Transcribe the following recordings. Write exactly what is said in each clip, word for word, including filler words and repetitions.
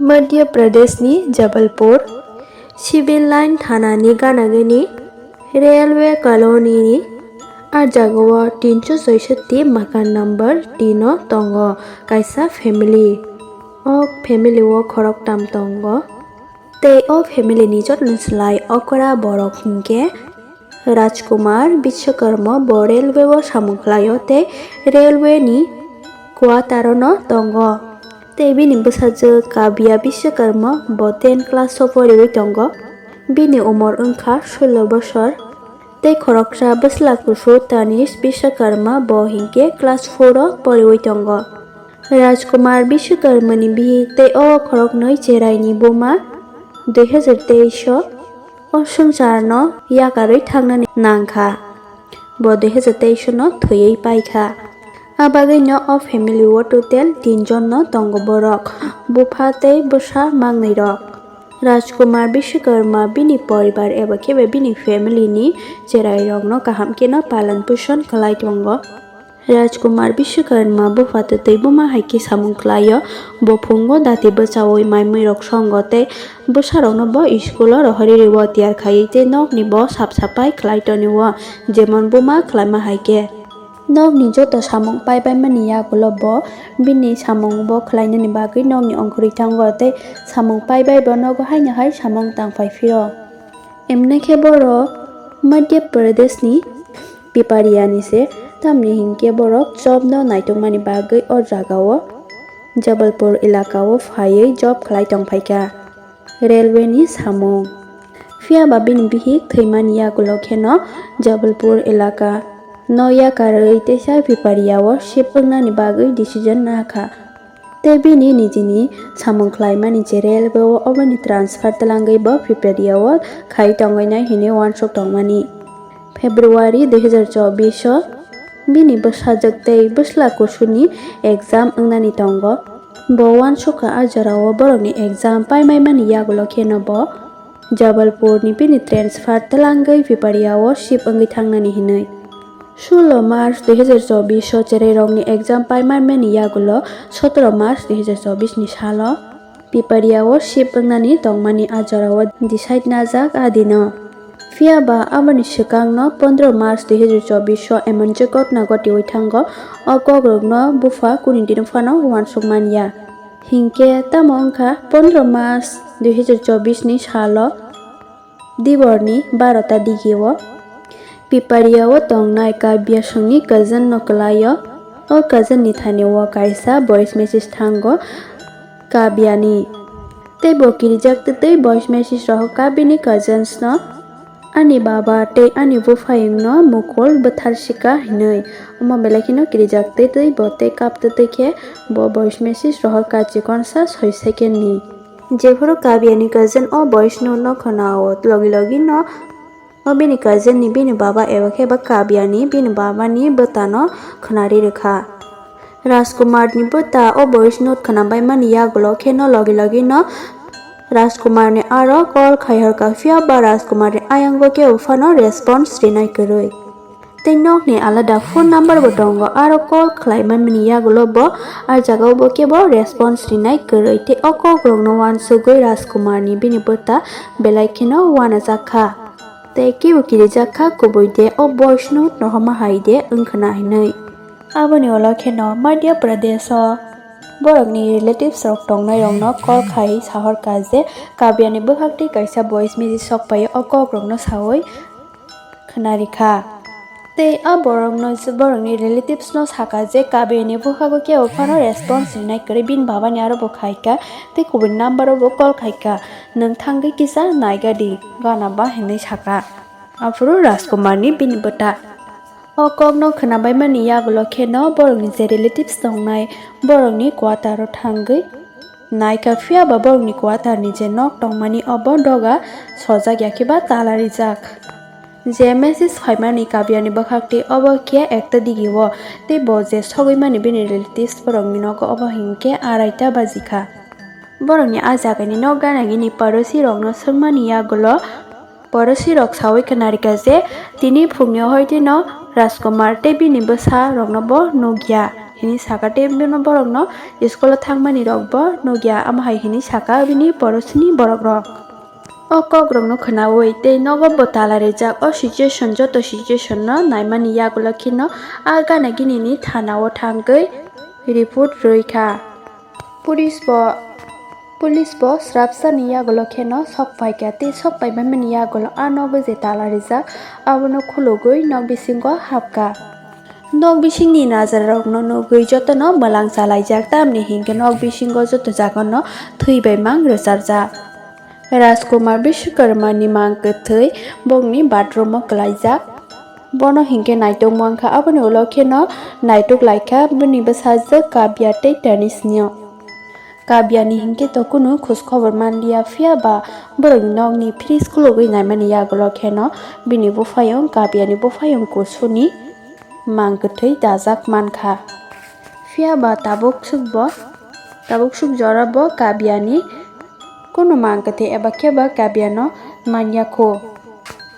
Madhya Pradeshni Jabalpur, Civil Line thanani ganagini railway colony ni a jagao tinso soisoti makan number tin o tongo kaisa family. O family o khoroktam tongo. Tei o family ni jotoni slai okra borok hinkhe Rajkumar Vishwakarma bo railway o samung khlaio tei railway ni quarter o no tongo. Tei bini bwsajwk Kavya Vishwakarma bo ten class o poriwi tongo. Bini umor wngkha sulo bosor. Tei khoroksa bwsla kusu Tanish Vishwakarma bo hinkhe class four o poriwi tongo. Rajkumar Vishwakarma ni bihik tei o khoroknwi cherai ni buma dui hazar teis o o swngchar no yakarwi thangnani nangkha. Bo dui hazar teis no thwiwi paikha. A bagwi no o family o total tin jon no tongo borok, bupha tei bwsa mangnwi rok. Rajkumar Vishwakarma bini poribar eba khe bini family ni cherai rok no kaham khe no palan puson khlai tongo. Rajkumar Vishwakarma bupha twtwi buma hai khe samung khlaio. Bo phungo dati bwchaui mai mui rok songo tei bwsa rokno bo school o rohorwi rwo tiyar khaiwi tei nokni bo sap sapai khlai tonio, jemon buma khlaima hai khe. Nokni joto samung pai bai mani yagulo bo bini samung bo khlainani bagwi nokni ongkhorwi thango tei samung pai bai bo nogo haino hai samung tang phai phiro. Emne khe borok Madhya Pradesh ni Piparia ni se, tamni hinkhe borok job no naitokmani bagwi o jagao Jabalpur elaka o phaiwi job khlai tong phaikha. Railway ni samung. Phiya ba bini bihik thwimani yagulo kheno Jabalpur elaka no yakarwi teisa Piparia o shift wngnani bagwi decision nakha. Tei bini nijini samung khlaimani je railway o oboni transfer twlangwi bo Piparia o khai tongwi nai hinwi uansuk tongmani. February dui hazar chobbish o bini bwsajwk tei bwsla kusuni exam wngnani tongo. Bo uansukha a jorao borokni exam paimaimani yagulo kheno bo Jabalpur ni bini transfer twlangwi Piparia o shift wngwi thangnani hinwi. Sulo March dui hazar chobbish o cherai rokni exam paimaimani yagulo sotoro March dui hazar chobbish ni salo Piparia o shift wngnani tongmani a jorao decide najak a dino. Phiya ba aboni swkang no pondro March dui hazar chobbish o emon je ghotna ghotiwi thango, o kokrok no bupha kuni dino phano uansuk manya. Hinkhe tamo wngkha pondro March dui hazar chobbish ni salo diborni barota digio Piparia o tongnai Kabya songni cousin no kwlaio. O cousin ni thani o kaisa voice message thango Kabya ni. Tei bo kirijak twtwi voice message rohor kha bini cousins no, "Ani baba tei ani buphaiyung no mukol bwtharsika," hinwi. Omo belai kheno kirijak twtwi bo tei kap twtwi khe bo voice message rohor kha chikonsa soi second ni. Jephuru Kabya ni cousin o voice note no khwnao, logi logi no o bini cousin ni bini baba eba khe ba Kabya ni bini baba ni bwta no khwnari rwkha. Rajkumar ni bwta o voice note khwnabaimani yagulo kheno logi logi no Rajkumar ni aro call khai horkha, phiya ba Rajkumar ni ayango kebo phano response rinai kwrwi. Tei nokni alada phone number bo tongo, aro call khlai manmani yagulo bo a jagao bo kebo response rinai kwrwi. Tei o kokrokno uansugwi Rajkumar ni bini bwta belai kheno uanajak kha. Tei kebo kirijak kha kubui de o voice note rohorma hai de wngkhwna hinwi. Aboni ulo kheno Madhya Pradesh o borokni relatives rok tongnai rokno call khai sahorkha je Kabya ni bwkhak tei kaisa voice message sokphaio, o kokrokno saui khwnarikha. Tei a borokno, borokni relatives no sakha je Kabya ni bwkhago kebo phano response rinai kwrwi, bini baba ni aro bo khaikha tei kubuni number o bo call khaikha, "Nwng thangwi kisa naigadi gana ba," hinwi sakha. Aphuru Rajkumar ni bini bwta. O kokno khwnabaimani yagulo kheno borokni je relatives tongnai, borokni quarter o thangwi naikha, phiya ba borokni quarter ni je nok tongmani obo doga sojak ya khe ba tala rijak. Je message phaimani Kabya ni bwkhak tei obo khe ekta digi o, tei bo je sogwi mani bini relatives borokni nogo obo hinkhe araita baji kha. Borokni a jagani nok gana gini porosi rokno swngmani yagulo porosi rok saui khwnarikha je tini phungni hoitino Rajkumar tei bini bwsa rokno bo nukya. Bini saka tei bini borokno school o thangmani rok bo nukya, amo hai hini saka bini porosini borok rok. O kok rokno khwnawi tei nogo bo tala rijak, o situation, joto situation no naimani yagulo kheno a gana gini ni thana o thangwi report rwi kha. Police bo, police bo srapsa ni yagulo kheno sok pai kha tei sok pai mani yagulo a nogo je tala rijak abono khulugwi nok bisingo hap kha. Nok bisingni najarrokno nugwi jotono mwlang chalaijak, tamni hinkhe nok bisingo joto jagano thwi bai mang rwcharjak. Rajkumar Bishwakarmani mang kwthwi bokni bathroom-o kwlaijak. Bono hinkhe naitok mankha, aboni ulo kheno naitok laikha bini bwsajwk Kabya tei Tanishno. Kabyani hinkhe to kunu khoj khobor manliya, phiya ba borokni nokni fridge khulugwi naimani yagulo kheno bini buphayung, Kabyani buphayung kusuni mang kwthwi dajak mankha. Phiya ba tabuk swk bo, tabuk swk jora bo Kabyani kunu mang kwthwi eba khe ba Kabyano manya kho.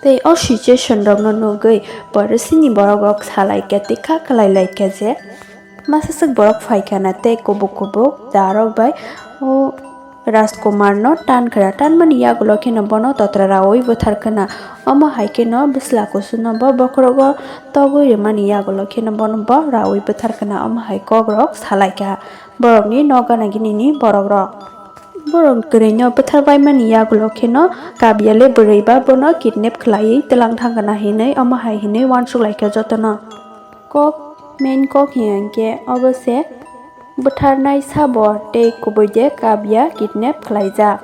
Tei o situation rokno nugwi porosini borok rok salai kha tei kha kwlai lai kha je, masa swk borok phai kha na tei kubuk kubuk da rok bai o Rajkumar no tan kha na, tan mani yagulo kheno bono totra rawi bwthar kha na, omo hai kheno bwsla kusu no bo bokhorogo togwi rwmani yagulo kheno bono bo rawi bwthar kha na, omo hai kok rok salai kha borokni nok gana gini ni borok rok. Borok kwrwino bwthar baimani yagulo kheno Kabyale bwrwi ba bono kidnap khwlaiwi twlang thangkha na hinwi omo hai hinwi uansuk laikha jotono. Kok, main kok hinkhe obo se bwtharnai sabo tei kubui de Kabya kidnap khwlaijak.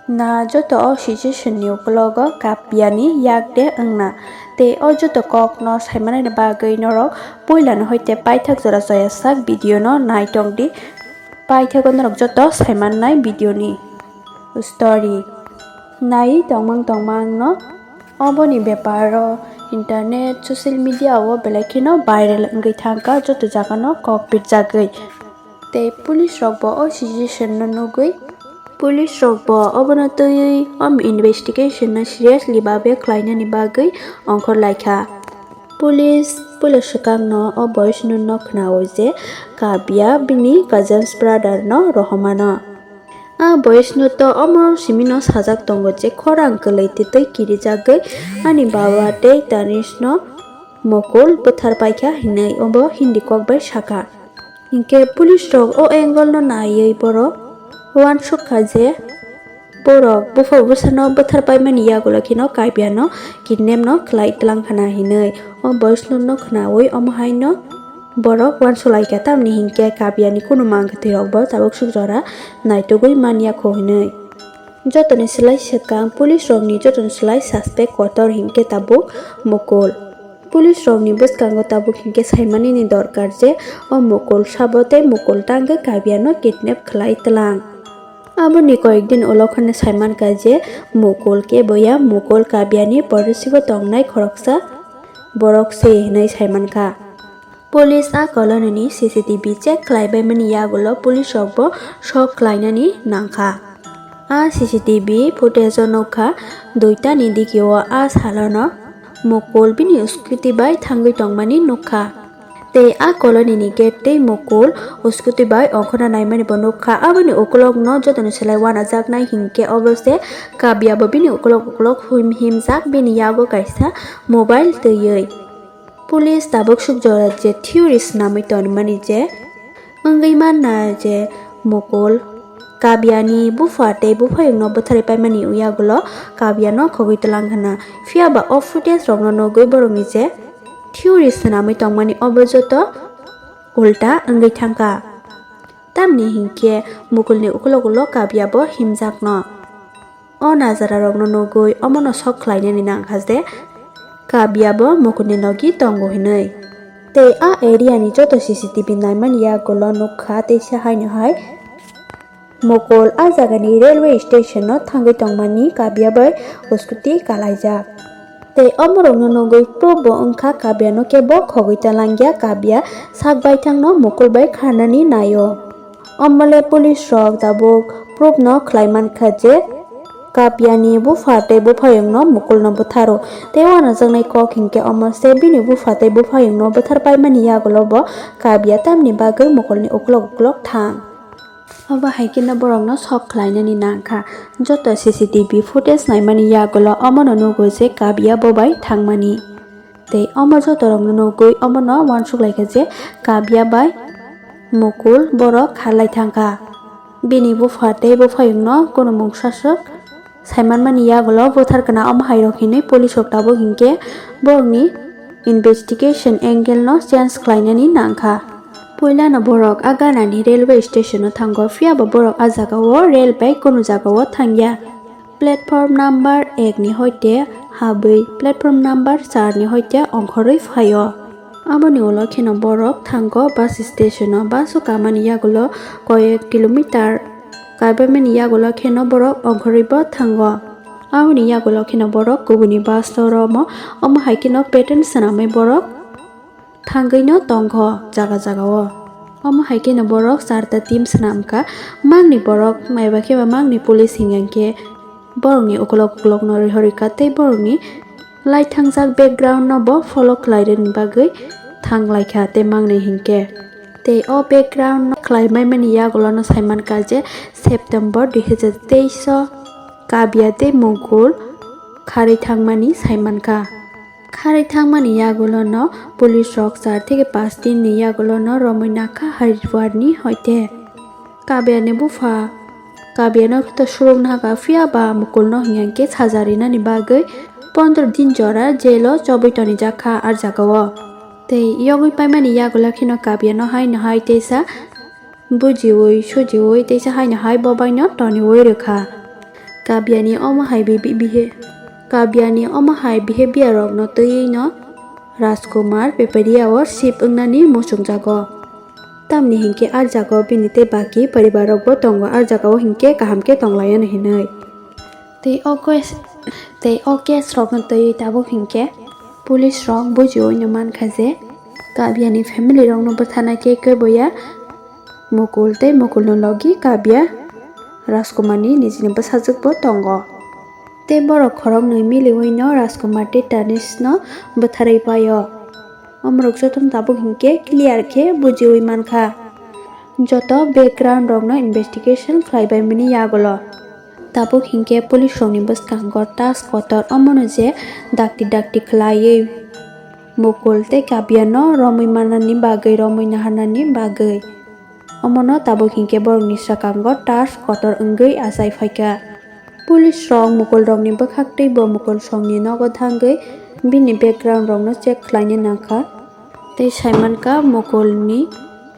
Na joto o situation ni ukologo Kabyani yak de wngna tei o joto kokno saimanani bagwi norok puilano hoite paithak jora joya sak video no nai tongdi. Paithago norok joto saimannai video ni story naiwi tongmang tongmang no oboni beparo internet, social media o belai kheno viral wngwi thangkha joto jaga no kok pirjagwi. Tei police rok bo o situation no nugwi police rok bo obono twiwi o investigation no seriously babe khlainani bagwi ongkhor laikha. Police puila swkangno o voice note no khwnao je Kabya bini cousins brother no rohormano. A voice note o omo simino sajak tongo je khorang kwlwi tei twi kirijagwi ani baba tei Tanishno Mukul bwthar paikha hinwi obo Hindi kok bai sakha. Hinkhe police rok o angle no naiwi borok uansuk kha je borok bupha bwsano bwthar paimani yagulo kheno Kabyano kidnap no khlai twlang khana hinwi. O voice note no khwnawi omo haino borok uansuk laikha, tamni hinkhe Kabyani kunu mang kwthwi rok bo tabuk swk jora naitugwi manya kho hinwi. Jotoni slai swkang police rokni jotoni slai suspect kotor hinkhe tabuk Mukul. Police rokni bwskango tabuk hinkhe saimanini dorkar je o Mukul sabo tei Mukul tangwi Kabyano kidnap khlai twlang. Aboni koyek din ulo kheno saimankha je Mukul kebo ya, Mukul Kabyani porosigo tongnai khoroksa borok se hinwi saimankha. Police a colony ni C C T V check khlaibaimani yagulo police rokbo sok khlainani nangkha. A C C T V footage o nukha, duitani dikio a salono Mukul bini scooty bai thangwi tongmani nukha. Tei a colony ni gate tei Mukul scooty bai ongkhorna naimani bo nukha. Aboni ukulokno jotoni slai uanajaknai hinkhe obo se Kabya bo bini ukulok ukulok him himjak, bini yago kaisa mobile twiwi. Police tabuk suk jora je theory swnamwi tonmani je wngwi manna je Mukul Kabyani bupha tei buphayungno bwtharwi paimani yagulo Kabyano khogwi twlang hwna. Phiya ba o footage rokno nugwi borokni je theory swnamwi tongmani obo joto ulta wngwi thangkha. Tamni hinkhe Mukulni ukulok ulo Kabya bo himjakno. O najararokno nugwi omono sok khlainani nangkha je Kabya bo Mukulni logi tongo hinwi. Tei a area ni joto C C T V naimani yagulo nukha teisa haino hai Mukul a jagani railway station no thangwi tongmani Kabya bai scooty kalaijak. Tei omorokno nugwi proof bo wngkha Kabyano kebo khogwi talangya, Kabya sak baithangno Mukul bai kharnani naio. Omole police rok tabuk proof no khlai mankha je Kabiani bupha tei buphayungno Mukulno bwtharo. Tei uanajaknai kok hinkhe omo se bini bupha tei buphayungno bwtharpaimani yagulo bo Kabia tamni bagwi Mukulni uklok uklok thang. Obo hai kheno borokno sok khlainani nangkha. Joto C C T V footage naimani yagulo omono nugo je Kabia bobai thangmani. Tei omo jotorokno nugwi omono uansuk laikha je Kabia bai Mukul borok kharlai thangkha. Bini bupha tei buphayungno kunu mungsa swk saimanmani yagulo bwthar kana omo hairok hinwi police rok tabuk hinkhe borokni investigation angle no change khlainani nangkha. Puilano borok a ganani railway station o thango, phiyaba borok a jagao rail bai kunu jagao thangya. Platform number ek ni hoite habwi platform number char ni hoite ongkhorwi phaio. Aboni ulo kheno borok thango bus station o, bus o kamani yagulo koyek kilometer kaibamani yagulo kheno borok ongkhorwi bo thango. Aboni yagulo kheno borok kubuni bus o romo, omo hai kheno pattern swnamwi borok thangwi no tongkho jaga jaga o. Omo hai kheno borok charta team swnamkha, mangni borok maiba khe ba mangni police hinkhe borokni ukulok ukulok no rihorikha tei borokni lai thangjak background no bo follow khlairwni bagwi thanglaikha tei mangni hinkhe. Tei o background no khlaimaimani yagulo no saimankha je September dui hazar teis o Kabia tei Mukul kharwi thangmani saimankha. Kharwi thangmani yagulono police rok char theke panch din ni yagulono romwi nakha Haridwar ni hoite. Kabiani bupha Kabiano khe to surung naga, phiya ba Mukulno hinkhe saja rinani bagwi pondro din jora jail o chobwi tonijak kha ar jagao. Tei yogwi paimani yagulo kheno Kabiano haino hai teisa bujiwi sujiwi teisa haino hai bobaino toniwi rwkha. Kabiani omo hai bi-, bi-, bihe-, Kabiani omo hai behavior rokno twiwi no Rajkumar Peperia o shift wngnani muchungjago. Tamni hinkhe ah jagao bini tei baki poribar rokbo tongo, ah jagao hinkhe kaham khe tonglaiyano hinwi. Tei o case, tei o case rokno twiwi tabuk hinkhe police rok bujiwi no mankha je Kabiani family rokno bwtharnai khe keboya Mukul tei Mukulni logi Kabia Rajkumarni nijini bwsajwkbo tongo. Tei borok khoroknwi miliwino Rajkumar tei Tanishno bwtharwi paio. Omorok jotono tabuk hinkhe clear khe bujiwi mankha. Joto background rokno investigation khlaibaimani yagulo. Tabuk hinkhe police rokni bwskango task kotor omono je dakti dakti khlaiwi Mukul tei Kabiano romwi manani bagwi, romwi naharnani bagwi. Omono tabuk hinkhe borokni swkango task kotor wngwi achai phaikha. Police rok Mukul rokni bwkhak tei bo Mukul songni nogo thangwi bini background rokno check khlaina nangkha tei saimankha Mukulni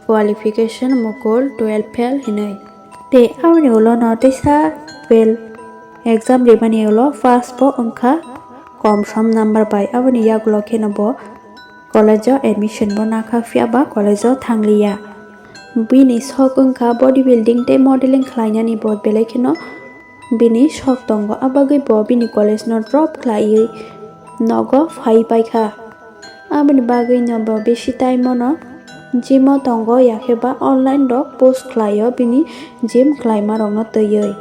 qualification Mukul twelve fail hinwi. Tei aboni ulo no teisa twelve exam rimani ulo pass bo wngkha kom som number bai, aboni yagulo kheno bo college o admission bo nakha, phiya ba college o thangliya. Bini sok wngkha body building tei modeling khlainani, bo belai kheno bini sok tongo, abagwi bo bini college no drop khlaiwi nogo phai paikha. Aboni bagwi no bo bisi time o no gym o tongo, yakhe ba online rok post khlaio bini gym khlaima rokno twiwi.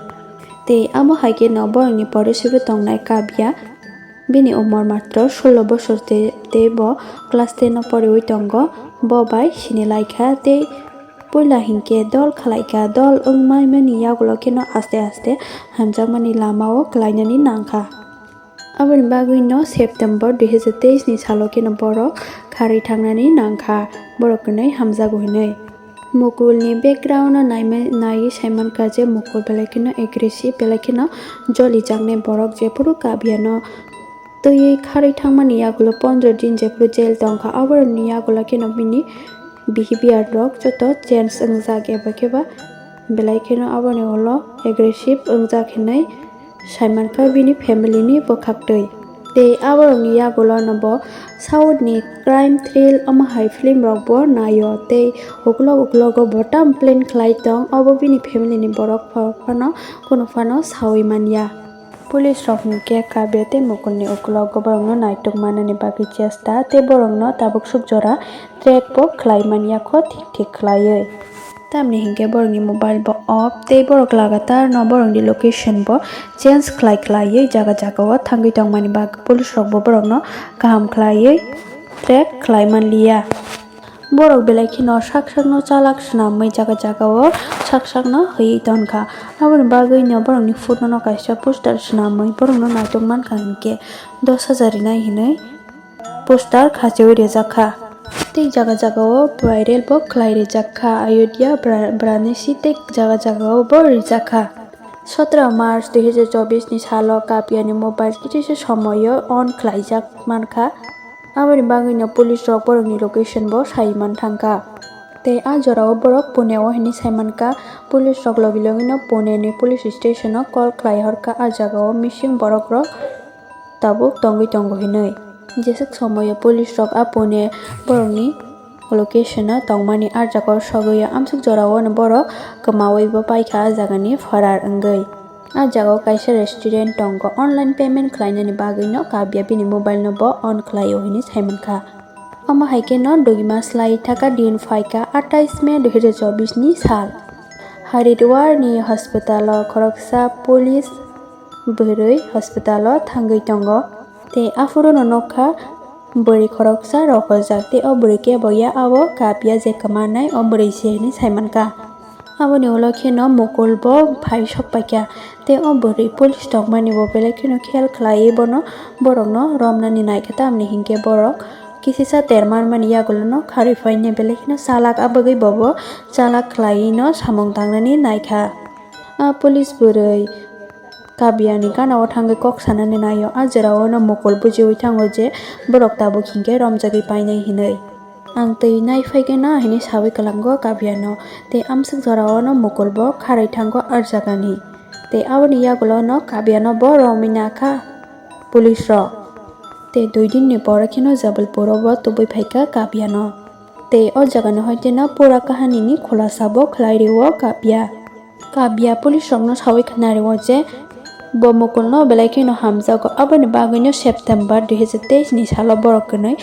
Tei abo hai khe no borokni porisibo tongnai Kabia. Bini umor matro sullo bosor te, tei bo class ten o poriwi tongo. Bo bai sini laikha tei puila hinkhe dol khlaikha. Dol wngmani yagulo kheno aste aste hamjakmani lama o klainani nangkha. Aboni bagwi no September dui hazar teis ni salo kheno borok kharwi thangnani nangkha, borok kwnwi hamjago hinwi. Mukulni background no naima-, naiwi saimankha je Mukul belai kheno aggressive, belai kheno jolijaknai borok, jephuru Kabiano twiwi kharwi thangmani yagulo pondro din jephuru jail tongkha, aborokni yagulo kheno bini behavior rok joto change wngjak eba khe ba belai kheno aboni ulo aggressive wngjak hinwi saimankha bini family ni bwkhaktwi. Tei aborokni yagulo no bo South ni crime thrill omo hai film rok bo naio tei ukulok ukulogo bo tam plan khlai tong, obo bini family ni borok pha-, phano kunu phano saui manya. Police rok hinkhe Kabia tei Mukulni ukulogo borokno naituk manani bagwi chesta tei borokno tabuk suk jora track bo khlai manya kho thik thik khlaiwi. Tamni hinkhe borokni mobile bo off tei borok lagatar no borokni location bo change khlai khlaiwi jaga jaga o thangwi tongmani bagwi police rok bo borokno kaham khlaiwi track khlai manliya. Borok belai kheno sak sakno chalak swnamwi jaga jaga o sak sakno hwiwi tongkha. Aboni bagwino borokni photo no kaisa poster swnamwi borokno naitok mankha hinkhe dos hajar rinai hinwi poster khachiwi rijak kha. Tei jaga jaga o viral bo khlai rijak kha Ayodhya Bra-, Varanasi tei jaga jaga o bo rijak kha. Sotro March dui hajar chobbish ni salo Kapiani mobile kichisa somoyo on khlaijak mankha. Aboni bagwino police rok borokni location bo sai man thangkha. Tei a jorao borok Pune o hinwi sai mankha. Police rok logi logino Pune ni police station o call khlai horkha, a jagao missing borok rok tabuk tongwi tongo hinwi. Jeswk somoio police rok a Pune borokni location o tongmani a jagao sogwi amsuk jorao borok kwmawi bo paikha a jagani pharar wngwi. A jagao kaisa restaurant tongo, online payment khlainani bagwino Kapiya bini mobile no bo on khlaio hinwi sai mankha. Omo hai kheno dugima slai thaka din phaikha atais May dui hajar chobbish ni sal. Haridwar ni hospital o khoroksa police bwrwi hospital o thangwi tongo. Tei aphuru no nokha bwrwi khoroksa rokojak tei o bwrwi kebo ya abo Kapiya je kwmanai o bwrwi se hinwi sai mankha. Aboni ulo kheno mukul bo phai sok paikha tei o bwrwi police tongmani bo belai kheno khel khlaiwi bono borokno romnani naikha tamni hinkhe borok kisisa ter manmani yagulono kharwi phainai belai kheno chalak abagwi bobo chalak khlaiwi no samung tangnani naikha. A police bwrwi Kapiani gana o thangwi kok sanani naio. A jorao no mukul bujiwi thango je borok tabuk hinkhe romjagwi painai hinwi. Ang twi nai phaikhe na hinwi sawi kwlango Kapiano tei amsuk jorao no mukul bo kharwi thango a jagani. Tei aboni yagulo no Kapiano bo romwi nakha police rok. Tei dui din ni pore kheno Jabalpur o bo tubui phaikha Kapiano. Tei o jagani hoite no pura kahani ni khulasa bo khlai rio Kapia. Kapiya police rokno sawi khna rio je bo mukulno belai kheno hamjago, aboni bagwino September dui hajar teis ni salo borok kwnwi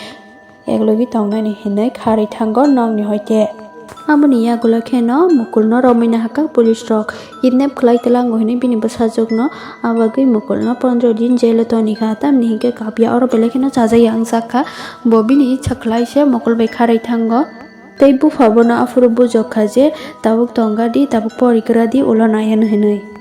eklogi tongnani hinwi kharwi thango nokni hoite. Aboni yagulo kheno mukulno romwi nahakha police rok, kidnap khlai twlango hinwi bini bwsajwkno, abagwi mukulno pondro din jail o tonikha, tamni hinkhe Kapiya oro belai kheno chajak ya wngjakha, bo bini icha khlai se mukul bai kharwi thango. Tei bupha bono aphuru bujok kha je, tabuk tongga di, tabuk pori kwra di, ulo nai ano hinwi.